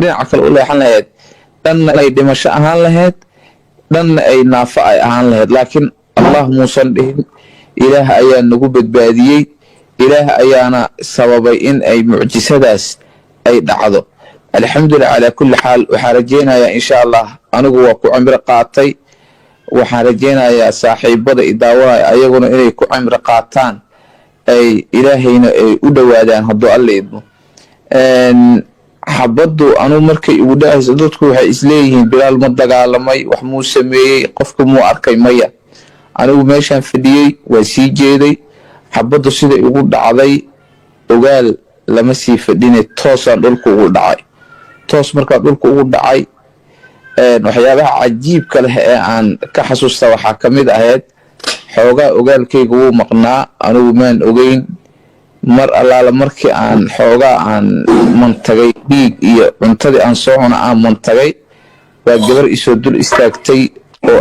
Dhinaca kale u leexan lahayd, dhanna ay dhimasho ahaan lahayd, dhanna ay naafo ay ahaan lahayd, laakiin Allah muusan dhihin. Ilaah ayaa nagu badbaadiyey, Ilaah ayaana sababay in ay mucjisadaas ay dhacdo. Alxamdulilah calaa kulli xaal. Waxaan rajeynayaa, insha Allah, anigu waa ku cimro qaatay. Waxaan rajeynayaa saaxiibada i daawanaya ayaguna inay ku cimro qaataan, ay Ilaahayna ay u dhowaadaan, hadduu Alla idmo. Xabaddu anuu markay igu dhacayso, dadku waxay isleeyihiin, "Bilaal ma dagaalamay? Wax muu sameeyey? Qofka muu arkay?" Maya, anigu meeshaan fadhiyey, waa sii jeeday. Xabaddu sida igu dhacday, ogaal lama sii fadhine, toosaan dhulka ugu dhacay. Toos markaa dhulka ugu dhacay, waxyaabaha cajiibka leh ee aan ka xasuusta waxaa ka mid ahayd, xoogaa ogaalkayga wuu maqnaa, anigu maan ogeyn. Mar allaala markii aan xoogaa aan mantagay, dhiig iyo cuntadii aan soo cuna aan mantagay, waa gabar isoo dul istaagtay oo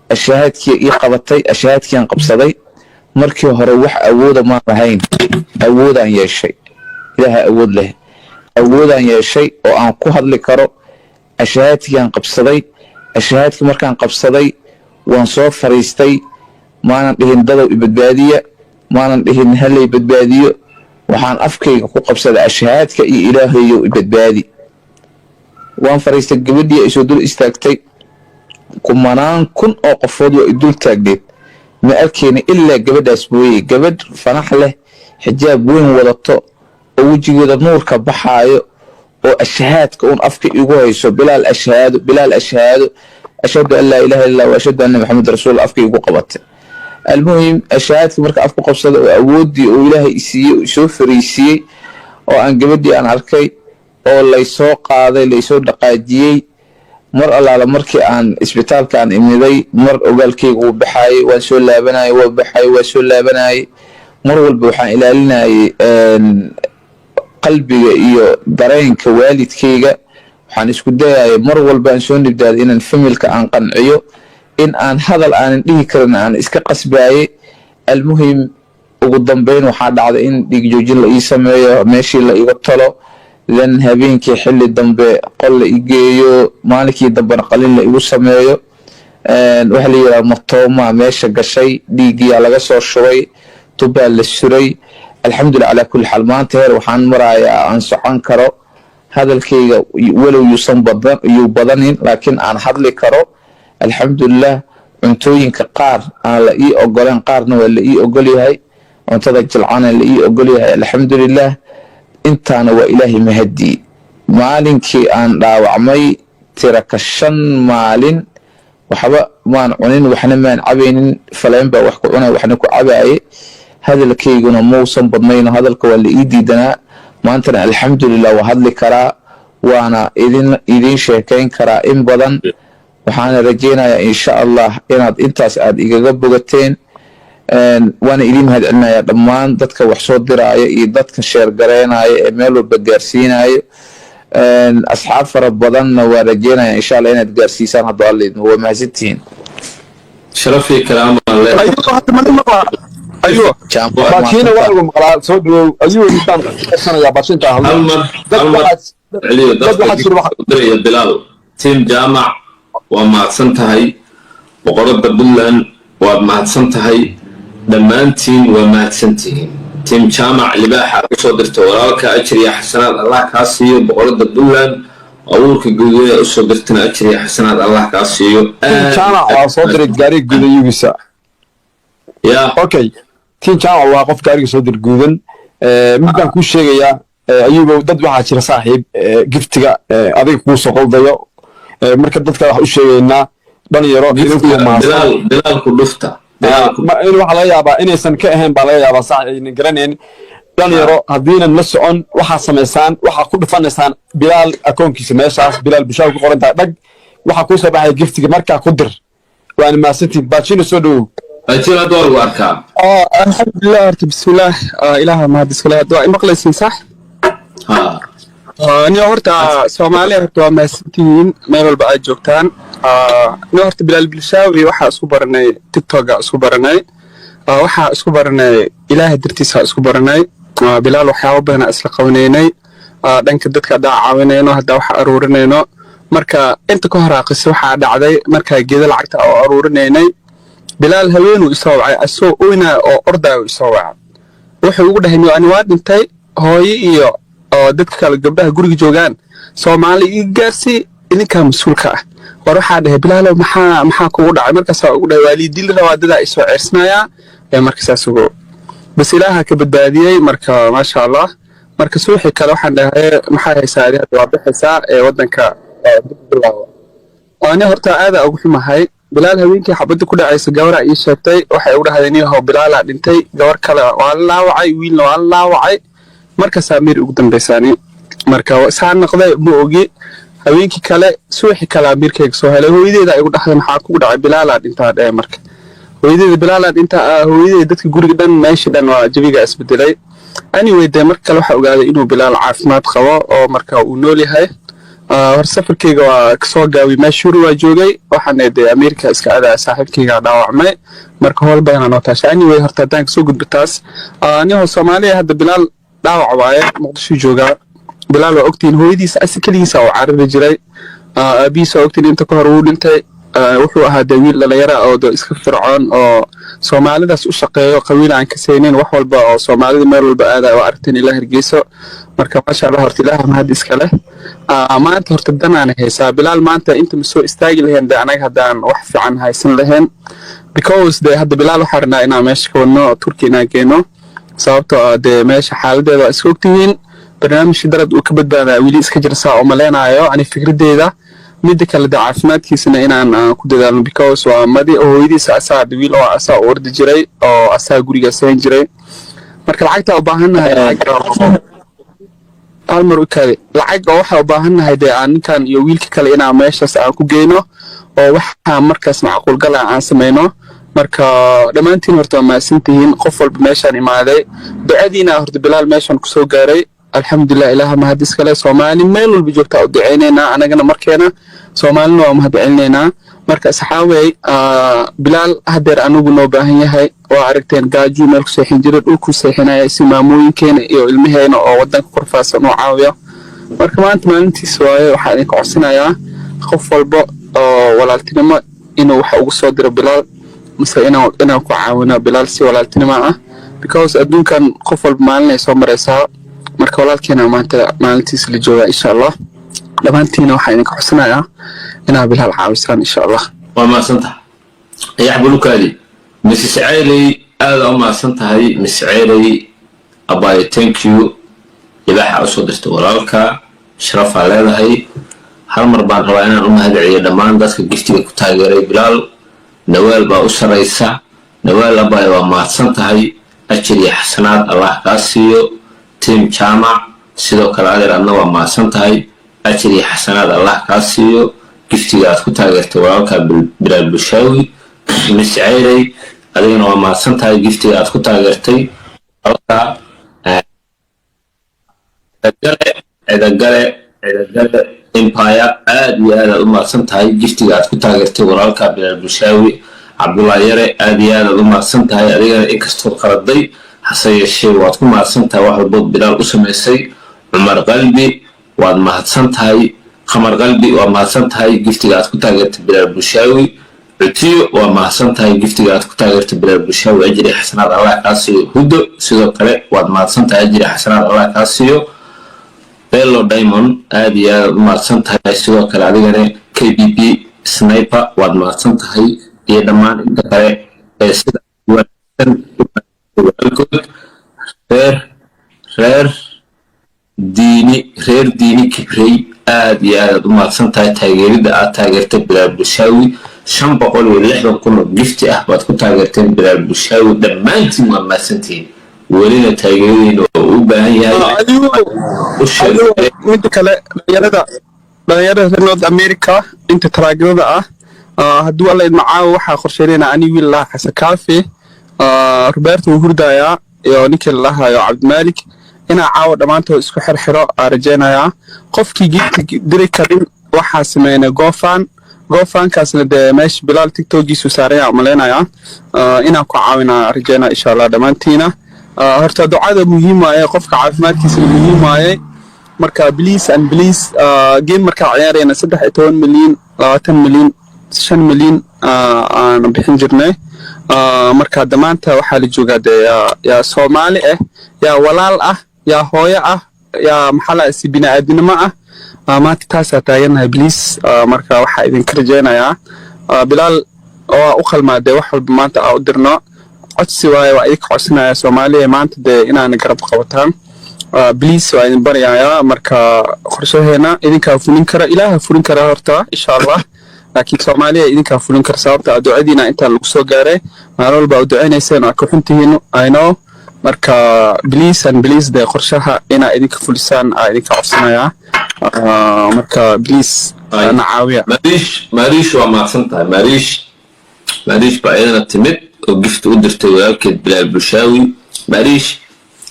ashahaadkii ii qabatay. Ashahaadkiiaan qabsaday. Markii hore wax awooda maan lahayn, awoodaan yeeshay. Ilaaha awood leh. Awoodaan yeeshay oo aan ku hadli karo. Ashahaadkiiaan qabsaday. Ashahaadkii markaan qabsaday, waan soo fariistay. Maanan dhihin, "Dadow, ibadbaadiya." Maanan dhihin, "Halay badbaadiyo." Waxaan afkayga ku qabsaday ashahaadka iyo "Ilaahayow, ibadbaadi." Waan fariistay. Gabadhii ay soo dul istaagtay, kumanaan kun oo qofood waa idul taagneed, ma arkeyna ilaa gabadhaas mooye. Gabadh fanax leh, xijaab weyn wadato, oo wejigeeda nuurka baxaayo, oo ashahaadka uun afka igu hayso: "Bilaal, ashahaado. Bilaal, ashahaado. Ashhadu an laa ilaha illa wa ashhadu anna Maxamed rasuul." Afka igu qabatay. Almuhim, ashahaadka marka afku qabsada oo awooddii oo Ilaahay isiiyey oo isoo fariisiiyey, oo aan gabadhii aan arkay, oo laysoo qaaday, laysoo dhaqaajiyey. Mar allaala markii aan isbitaalka aan imiday, mar ogaalkayga wuu baxaayey, waan soo laabanayay, waa baxayay, waa soo laabanayay. Mar walba waxaan ilaalinayay qalbiga iyo dareenka waalidkayga. Waxaan isku dayayay mar walba aan soo nibdaaday inaan familka aan qanciyo, in aan hadal aanan dhihi karin aan iska qasbaayey. Almuhim, ugu dambeyn waxaa dhacday in dhiig joojin la ii sameeyo, meeshii la iga talo, then habeenkii xilli dambe qol la i geeyo, maalinkii dambena qalin la igu sameeyo. Waxaa la yidhaha matooma meesha gashay, dhiiggiyaa laga soo shubay, tubaa la suray. Alxamdulillah calaa kulli xaal. Maanta heer waxaan marayaa aan socon karo, hadalkayga walow yuusan badan yuu badanin, laakiin aan hadli karo, alxamdulilah. Cuntooyinka qaar aan la ii ogoleen, qaarna waa la ii ogol yahay. Cuntada jilcana la ii ogol yahay, alxamdulilah. Intaana waa Ilaahay mahadii. Maalinkii aan dhaawacmay, tiraka 5 maalin waxba maan cunin, waxna maan cabaynin. Faleen baa wax ku cunay, waxna ku cabaaye. Hadalkayguna muusan badnayno, hadalka waa la ii diidanaa. Maantana alxamdulilah, waa hadli karaa, waana idin sheekayn karaa in badan. Waxaana rajaynayaa, insha Allah, inaad intaas aad igaga bogateen. Waana idiin mahad celinayaa dhammaan dadka wax soo diraaya iyo dadka share gareynaya ee meel walba gaarsiinayo. Asxaab fara badanna waa rajeynaya, insha Allah, inaad gaarsiisaan, hadduu Alla idmo. Waa mahadsantihiin. Sharafii karaamaan le. Ayuu baashiina waa lagu maqlaa. Soo dhawow ayuu intaan qasanayaa baashinta hadlo. Hal mar, hal mar celiyo. Dad dadka waxaa jira diraya. Bilaal, team Jaamac, waa mahadsan tahay. Boqorada Puntland, waad mahadsan tahay. Dhammaantiin waa mahadsantihiin. Team Jaamac, libaaxa usoo dirta walaalka, ajir iyo xasanaad Allah kaa siiyo. Boqorada Puntland, abuurka guduud usoo dirtana, ajir iyo xasanaad Allah kaa siiyo. Jaamac waa soo diray gaariga guudan yugiisa. Ya. Okay, team Jaamac waa qof gaariga soo dir guudan. Mid baan kuu sheegayaa, ayugo dad waxaa jira, saaxiib, giftiga adiga kuu soo qaldayo. Marka dadka waxaan u sheegaynaa, dhalinyaro, idinku mahadsan. Bilaal, Bilaalku dhufta, Bilaalku. In waxaa laga yaabaa inaysan ka ahayn baa laga yaabaa, sax aynan garanayn. Dhalinyaro, haddiinan la socon, waxaa samaysaan, waxaa ku dhufanaysaan Bilaal akoonkiisa. Meeshaas Bilaal Bushaar ku qoran tahay, dhag, waxaa kuu soo baxaya giftiga, markaa ku dir. Waana mahadsantihin. Baajina, soo dhowow. Ajir, hadda waa lagu arkaa. Alxamdulilah. Horta bismillaah, Ilaaha mahad iskale. Hadda waa imaqlaysiin, sax? Ha. Niyo horta Soomaaliya, horta waa mahadsantihiin meel walba aad joogtaan. Niyo horta Bilaal Bilshaawi waxaa isku baranay TikToka, isku baranay. Waxaa isku baranay Ilaaha dartiisa isku baranay. Bilaal waxyaabo badan isla qabanaynay, dhanka dadka haddaa caawinayno, haddaa wax aruurinayno. Marka inta ka hor aqis waxaa dhacday markaa geeda lacagta oo aruurinaynay, Bilaal haweenuu isoo wacay, asoo oynaa oo ordaayo isoo wacay. Wuxuu ugu dhahay, "Ani waa dhintay, hooyo iyo oo dadka kale gabdhaha guriga joogaan Soomaali ii gaarsii, idinkaa mas-uulka ah." War waxaa dhahay, "Bilaalow, maxaa kugu dhacay?" Markaasaa ugu dhahay, "Waa lii dili rabaa, dadaa isoo ceersanayaa." Ee marka saas ugu bas Ilaaha ka badbaadiyey. Marka maasha Allah. Marka suuxii kale waxaan dhahay, "Maxaa haysaa adi? Hadda waa baxaysaa ee waddanka dib u bilaabo." Ani horta aadaa ugu xumahay Bilaal. Habeenkii xabadda ku dhacaysa gabaraa ii sheegtay. Waxay ugu dhahday, "Niyahow, Bilaalaa dhintay, gabar kale waa la laawacay, wiilna waa la laawacay." Markaasaa mir ugu dambaysaani. Marka saa noqday ma ogi. Habeenkii kale, suuxi kale amiirkayga soo helay. Hooyadeeda igu dhahday, "Maxaa kugu dhacay?" "Bilaalaa dhintaa," dhee. Marka hooyadeeda "Bilaalaa dhintaa," hooyadeeda, dadka guriga dhan, meesha dhan waa jawiga isbedelay. Anyway, dee marka kale waxaa ogaaday inuu Bilaal caafimaad qabo oo marka uu nool yahay. Hor safarkayga waa kasoo gaabiyey, meeshuuri waa joogay. Waxaan dee Ameerika iska adaa, saaxiibkayga dhaawacmay, marka howl badanaa noo taashay. Anyway, horta haddaan kasoo gudbo taas, niho Soomaaliya hadda Bilaal dhaawac waaye, Muqdisho joogaa. Bilaal waa ogtihiin, hooyadiisa asi keligiisa oo carari jiray. Aabihiisa waa ogtihiin, inta ka hor wuu dhintay. Wuxuu ahaa dee wiil dhalinyara oo de iska fircoon oo Soomaalidaas u shaqeeyo, qabiil aan kasaynin, wax walba oo Soomaalida meel walba aadaya oo aragteen ilaa Hargeyso. Marka maasha Allah, horta Ilaah mahad iska leh. Maanta horta danaan haysaa Bilaal. Maanta inta ma soo istaagi lahayn de anaga haddaan wax fiican haysan lahayn, because de hadda Bilaal waxaan rabnaa inaan meesha ka wadno, Turki inaan geyno, sababtoo ah dee meesha xaaladeeda waa iska ogtihiin. Barnaamijka darad uu ka badbaadaya weli iska jira saa oo maleynayo ani fikradeyda. Midda kale de caafimaadkiisana inaan ku dadaalno, because waa madi oo hooyadiisa asaa wiil oo asaa u ordi jiray oo asaa guriga sayn jiray. Marka lacagta u baahannahay, lacag hal mar u kaadi, lacag oo waxaa u baahannahay dee aan ninkan iyo wiilka kale inaan meeshaas aan ku geyno oo waxaa markaas macquul gal ah aan samayno. Marka dhammaantiin horta waa mahadsantihiin, qof walba meeshaan imaaday. Ducadiina horta Bilaal meeshaan kusoo gaaray, alxamdulilah, Ilaaha mahad iskale. Soomaali meel walba joogtaa u duceynaynaa, anagana markeena Soomaalina waa mahad celinaynaa. Marka asxaabey, Bilaal hadeer anigu noo baahan yahay. Waa aragteen, gaajuu meel ku seexin jiray, dhulku seexinaya, si maamooyinkeena iyo ilmaheena oo wadanka korfaasan uu caawiyo. Marka maanta maalintiis waaye. Waxaa idinka codsanayaa qof walba oo walaaltinimo inuu wax ugu soo diro Bilaal, mise inaan ku caawino Bilaal si walaaltinimo ah, because adduunkan qof walba maalin ay soo maraysaa. Marka walaalkeena maanta maalintiisa la joogaa, insha Allah. Dhammaantiina waxaa idinka codsanayaa inaad Bilaal caawisaan, insha Allah. Waa mahadsan tahay, Ayax Bulukaadi. Mrs Ceyley, aada u mahadsan tahay. Miss Ceyley abayo, thank you. Libaaxa usoo dirtay walaalka, sharafaa leedahay. Hal mar baan rabaa inaan u mahad celiyo dhammaan dadka giftiga ku taageeray Bilaal. Nawaal baa u saraysa. Nawaal abayo, waa mahadsan tahay, ajir iyo xasanaad Allah kaa siiyo. Team Jaamac sidoo kale, adeer, adna waa mahadsan tahay, ajir iyo xasanaad Allah kaa siiyo giftiga aad ku taageertay walaalka Bilaal Bushaawi. Miss Ceyley, adigana waa mahadsan tahay giftiga aad ku taageertay walaalka. Cidagale, Cidagale, Cidagale Empire, aad iyo aad aad u mahadsan tahay giftiga aad ku taageertay walaalka Bilaal Bushaawi. Cabdullahi Yare, aad iyo aad aad u mahadsan tahay adigana, inkastoo qaladay hase yeeshee waad ku mahadsan tahay wax walbood Bilaal u samaysay. Cumar Qalbi, waad mahadsan tahay. Qamar Qalbi, waa mahadsan tahay giftiga aad ku taageertay Bilaal Bushaawi. Cutiyo, waa mahadsan tahay giftiga aad ku taageertay Bilaal Bushaawi, ajri xasanaad Allah kaa siiyo. Hudo, sidoo kale waad mahadsan tahay, ajri xasanaad Allah kaa siiyo. Bello Diamond, aad iyo aad u mahadsan tahay sidoo kale adigana. KBB Sniper, waad mahadsan tahay, iyo dhammaan inta kale ee sida wanaagsan walaalkood. Reer Diini, Reer Diini Kibrey, aad iyo aad aad u mahadsan tahay taageeridda aad taageertay Bilaal Bushaawi. 560,000 oo gifti ah baad ku taageerteen Bilaal Bushaawi. Dhammaantiin waa mahadsantihiin, welina taageeradiina oo u baahan yahay. U sheeg. Midda kale, dhalinyarada reer North America inta taraagada ah, hadduu Alla idma, caawa waxaa qorsheynayna ani wiil lahaa Xasan Kaafi, Roberto wuu hurdayaa, iyo ninkii lalahayo Cabdimaalik, inaa caawa dhammaantood isku xirxiro aa rajaynayaa. Qofkii gifti diri karin, waxaa sameynay GoFund. GoFundkaasna dee meesha Bilaal TikTokiisu saaraya umalaynayaa, inaan ku caawinaa rajaynaa, insha Allah, dhammaantiina. Horta ducada muhiim waaye, qofka caafimaadkiisana muhiim waaye. Marka please and please, game markaa ciyaarayna 13 milyan, 20 milyan, 5 milyan aan bixin jirnay. Marka hadda maanta waxaa la joogaa dee yaa Soomaali ah, yaa walaal ah, yaa hooyo ah, yaa maxaa la si bini'aadinimo ah. Maanta taasaa taagannahay, please. Marka waxaa idinka rajaynayaa, Bilaal waa u qalmaa dee wax walba maanta aa u dirno. Codsi waaye, waa idinka codsanaya Soomaaliya maanta dee inaana garab qabataan. Please, waa idin baryayaa. Marka qorshaheena idinkaa fulin kara, Ilaaha fulin kara horta, insha Allah, laakiin Soomaaliya idinkaa fulin kara, sababta aa ducadiina intaan lagu soo gaaray. Maalin walba aa u ducaynayseen, waa ka xuntihiin, I know. Marka please and please, dee qorshaha inaa idinka fulisaan aa idinka codsanayaa. Marka please, na caawiya. Mariish, Mariish, waa mahadsan tahay, Mariish. Mariish baa iyadana timid oo gift u dirtay walaalkeed Bilaal Bulshaawi. Mariish,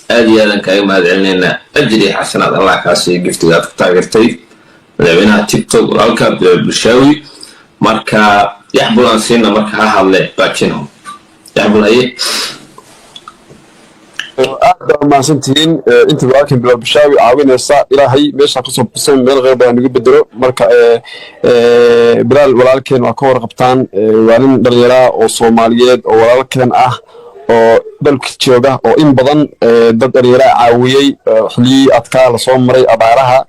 aad iyo aadan kaaga mahad celinaynaa. Ajir iyo xasanaad Allah kaa siiyo giftiga aad ku taageertay madaxweynaha TikTok, walaalka Bilaal Bulshaawi. Marka Yaxbul aan siina, marka ha hadle baajino. Yaxbul, haye. Aad baa mahadsantihiin inta walaalkan Bilaal Bashaawi caawinaysa. Ilaahay meeshaa kasoo baxsan meel kheyr badan nagu bedelo. Marka Bilaal walaalkeen waa ka warqabtaan, waa nin dhalinyaraa oo Soomaaliyeed oo walaalkeen ah oo dalka jooga oo in badan dad dhalinyaraa caawiyey xilliyii adkaa lasoo maray, abaaraha,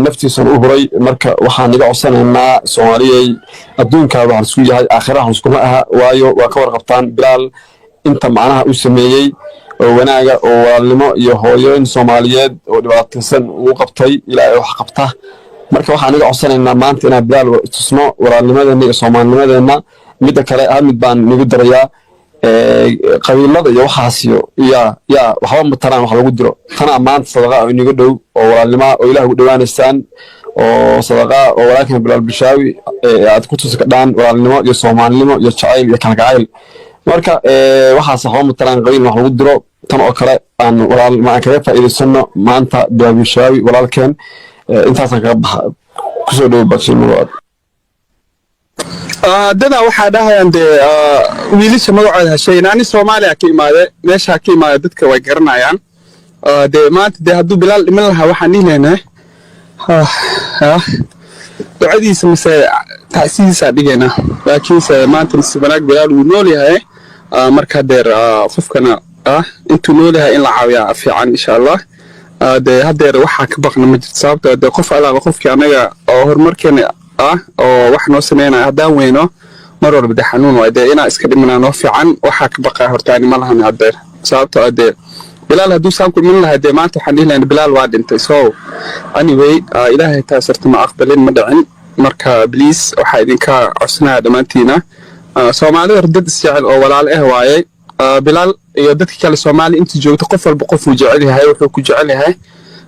naftiisana u huray. Marka waxaan iga codsanaynaa, Soomaaliyey, adduunkaa waxaan isku yahay, aakhiraha iskuma aha, waayo waa ka warqabtaan Bilaal inta macnaha uu sameeyey oo wanaaga oo walaalnimo iyo hooyooyin Soomaaliyeed oo dhibaataysan uu qabtay. Ilaahay wax qabta. Marka waxaan iga codsanaynaa maanta inaan Bilaal tusno walaalnimadeenna iyo Soomaalinimadeenna. Midda kale, hal mid baan nigu darayaa: qabiilada iyo waxaas iyo yaa waxba mataraan wax lagu diro. Tanaa maanta sadaqa oo iniga dhow oo walaalnima oo Ilaah ugu dhowaanaysaan oo sadaqa oo walaalkan Bilaal Bishaawi aad ku tusi kadhaan walaalnimo iyo Soomaalinimo iyo jacayl iyo kalgacayl. Marka waxaas waxba mataraan qabiil wax lagu diro. Tan oo kale aan walaal ma aan kaga faa'iidaysano maanta Bilaal Bishaawi walaalkeen. Intaasaan kaga baxa. Kusoo dhowo badshiimadaad. Dadaa waxaa dhahayaan dee wiilasha magacooda ha sheegin. Ani Soomaaliya ka imaade, meeshaa ka imaade dadka way garanayaan. Dee maanta dee hadduu Bilaal dhiman lahaa, waxaan dhihi lahaynaa ducadiisa mise tacsidiisaa dhigaynaa, laakiinse maanta nasiib wanaag Bilaal wuu nool yahay. Marka hadeer qofkana intuu nool yahay in la caawiyaa fiican, insha Allah. Dee hadeer waxaa ka baqna ma jirto, sababta dee qof alaala qofkii anaga oo horumarkeena ah oo wax noo sameynaya haddaan weyno, mar walba dee xanuun waay. Dee inaa iska dhimanaa noo fiican. Waxaa ka baqaa hortaani ma lahan hadeer, sababto ah dee Bilaal hadduu saan ku iman lahaa, dee maanta waxaan dhihi lahayn Bilaal waa dhintay. So anyway, Ilaahay taas horta ma aqbalin, ma dhicin. Marka please, waxaa idinka codsanaya dhammaantiina, Soomaalida hor dad isjecel oo walaal ah waaye. Bilaal iyo dadka kale Soomaali inta joogto, qof walba qofuu jecel yahay, wuxuu ku jecel yahay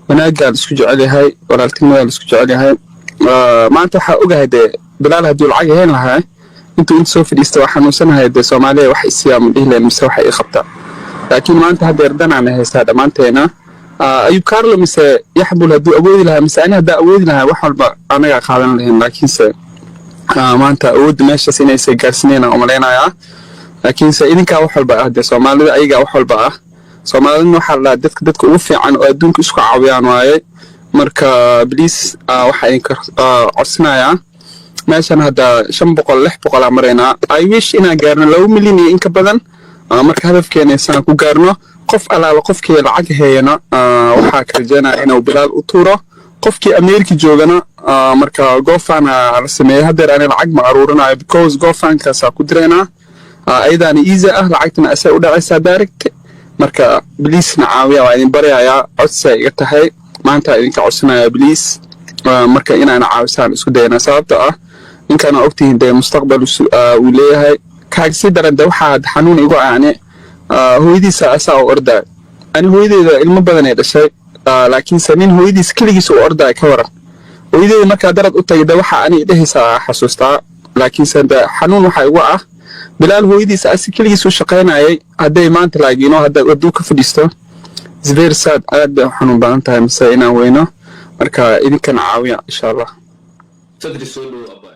wanaaggaa la isku jecel yahay, walaaltinimadaa la isku jecel yahay. Maanta waxaa ogahay dee Bilaal hadduu lacag heen lahaa, intuu inta soo fadhiista "waa xanuunsanahay, dee Soomaaliya wax isiyaa" ma dhihi lahayn mise waxa ii qabtaa. Laakiin maanta haddeer danaana haystaa dhammaanteena. Ayub Carlo mise Yaxbul hadduu awoodi lahaa mise ani haddaa awoodi lahaa, wax walba anagaa qaadan lahayn, laakiinse maanta awoodda meeshaas inaysa gaarsineyn aan umalaynayaa. Laakiinse idinkaa wax walba ah dee, Soomaalida ayagaa wax walba ah. Soomaalidana waxaa la dhahaa dadka ugu fiican oo adduunka isku caawiyaan waaye. Marka please, waxaa idinka codsanayaa, meeshan hadda 500, 600 aa maraynaa. I wish inaan gaarno 2 milyan iyo in ka badan. Marka hadafkeena isaan ku gaarno. Qof alaala qofkii lacag heeyana, waxaa ka rajaynaya inuu Bilaal u tuuro. Qofkii Ameerika joogana, marka GoFund la sameeyey. Haddeer ani lacag ma aruurinayo because GoFundkaasaa ku diraynaa, ayadaana easy ah, lacagtana asay u dhacaysaa direct. Marka please na caawiya, waa idin baryayaa, codsiaa iga tahay maanta, idinka codsanaya please. Marka inaana caawisaan isku dayanaa, sababta ah ninkaan waa ogtihiin dee mustaqbal uu leeyahay. Kaaga sii daran dee waxaa xanuun igu aani hooyadiisa asaa u ordaya. Ani hooyadeeda ilmo badan ay dhashay, laakiinse nin hooyadiisa keligiisa u ordaya ka waran? Hooyadeeda markaa darad u tagay de waxaa ani dhehaysaa xasuustaa, laakiinse de xanuun waxaa igu ah Bilaal hooyadiisa asi keligiis u shaqaynayay hadday maanta laagiino hadduu ka fadhiisto, it's very sad, aad bay u xanuun badan tahay mise inaan weyno. Marka idinkana caawiya, insha Allah. Sadri, soo dhow abaa.